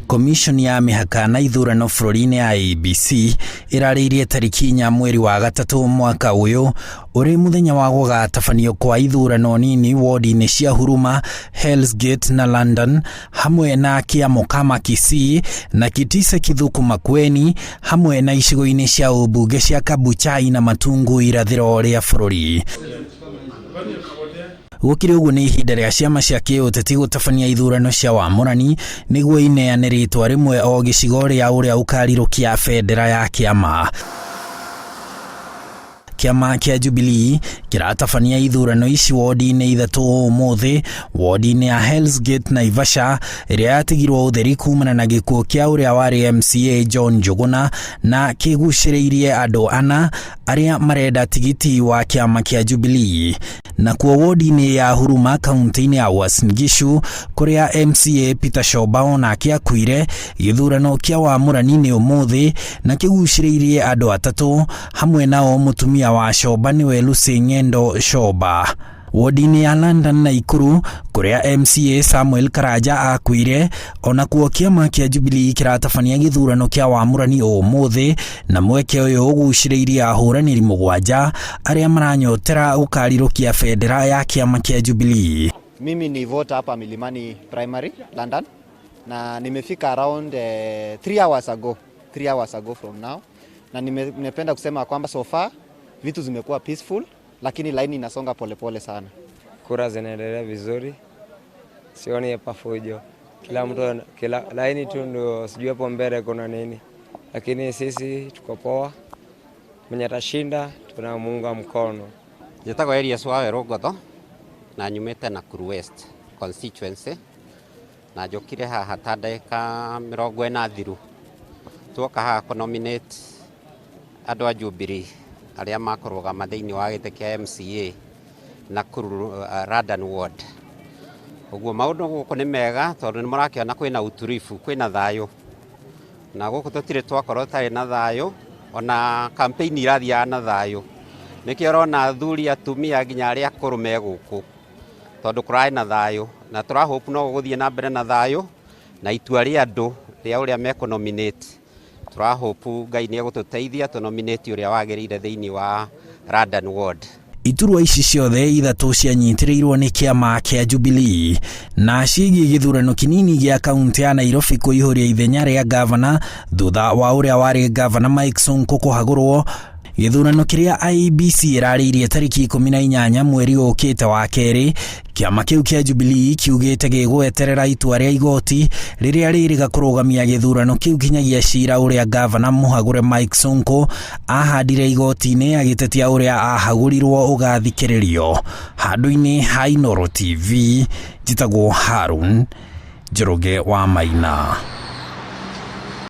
Komishoni ya mĩhaka na ithurano bũrũri-inĩ IEBC ĩrarĩirie tarĩki 4 mweri wa gatatũ mwaka ũyũ ũrĩ mũthenya wa gũgatabanio kwa ithurano nini wodi-inĩ cia Huruma, Hell's Gate na London hamwe na Kiamokama Kisii na Kitise Kithuku Makueni hamwe na icigo-inĩ cia ũmbunge cia Kabuchai na Matungu irathĩro rĩa bũrũri. Gũkĩrĩ ũguo nĩ ihinda rĩa ciama cia kĩũteti gũtabania ithurano cia wamũrani nĩguo ineane rĩtwa rĩmwe o gĩcigo rĩa ũrĩa ũkarirũkia bendera ya kĩama. Kĩama kĩa Jubilee kĩratabania ithurano ici wodi-inĩ ithatũ ũmũthĩ, wodi-inĩ ya Hell's Gate Naivasha ĩrĩa yatigirwo ũtheri kumana na gĩkuũ kĩa ũrĩa warĩ MCA John Njũgũna na kĩgucĩrĩirie andũ ana arĩa marenda tigiti wa kĩama kĩa Jubilee. Nakuo wodi-inĩ ya Huruma kaunti-inĩ ya Uasin Gishu kũrĩa MCA Peter Shoba onake akuire, gĩthurano kĩa wamũrani nĩ ũmũthĩ na kĩgucĩrĩirie andũ atatũ hamwe nao mũtumia wa Shoba nĩwe Lucy Ng'endo Shoba. Wodi-inĩ ya London Naikuru kũrĩa MCA Samuel Karanja akuire, onakuo kĩama kĩa Jubilee kĩratabania gĩthurano kĩa wamũrani ũmũthĩ na mweke ũyũ ũgucĩrĩirie ahũranĩri mũgwanja arĩa maranyotera gũkarirũkia bendera ya kĩama kĩa Jubilee. Mimi ni voter hapa Milimani Primary, London, na nimefika around 3 hours ago, 3 hours ago from now, na nimependa kusema kwamba so far vitu zimekuwa peaceful, lakini laini inasonga polepole sana. Kura zinaendelea vizuri, sioni hapa fujo. Kila mtu kila laini tu ndio, sijui hapo mbele kuna nini, lakini sisi tuko poa. Mwenye atashinda tunamuunga mkono. Njĩtagwo Elias Wawerũ Ngotho na nyumĩte Nakuru West constituency na njũkire haha ta ndagĩka 40 thiru. Tuoka haha kũ nominate andũ a Jubilee arĩa makũrũgama thĩinĩ wa gĩtĩ kĩa MCA Nakuru London Ward. Ũguo maũndũ gũkũ nĩ mega tondũ nĩ mũrakĩona kwĩna utulivu, kwĩna thayũ, na gũkũ tũtirĩ twakorwo tarĩ na thayũ, ona campaign irathiaga na thayũ. Nĩkĩo ũrona athuri, atumia nginya arĩa akũrũ me gũkũ tondũ kũrarĩ na thayũ, na tũra hope no gũgũthiĩ na mbere na thayũ na itua rĩa andũ rĩa ũrĩa mekũ nominate. Tũra hope Ngai nĩ egũtũteithia tũ nominate ũrĩa wagĩrĩire thĩinĩ wa London Ward. Iturwa ici ciothe ithatũ cianyitĩrĩirwo nĩ kĩama kĩa Jubilee na ciĩgiĩ gĩthurano kĩnini gĩa kaunti ya Nairobi kũihũria ithenya rĩa ngavana thutha wa ũrĩa warĩ ngavana Mike Sonko kũhagũrwo, gĩthurano kĩrĩa IEBC ĩrarĩirie tarĩki 18 mweri ũkĩte wa kerĩ. Kĩama kĩu kĩa Jubilee kiugĩte gĩgweterera itua rĩa igoti rĩrĩa rĩrĩga kũrũgamia gĩthurano kĩu kinyagia cira ũrĩa ngavana mũhagũre Mike Sonko ahandire igoti-inĩ agĩtetia ũrĩa ahagũrirwo ũgathikĩrĩrio. Handũ-inĩ ha Inooro TV, njĩtagwo Harun Njoroge wa Maina.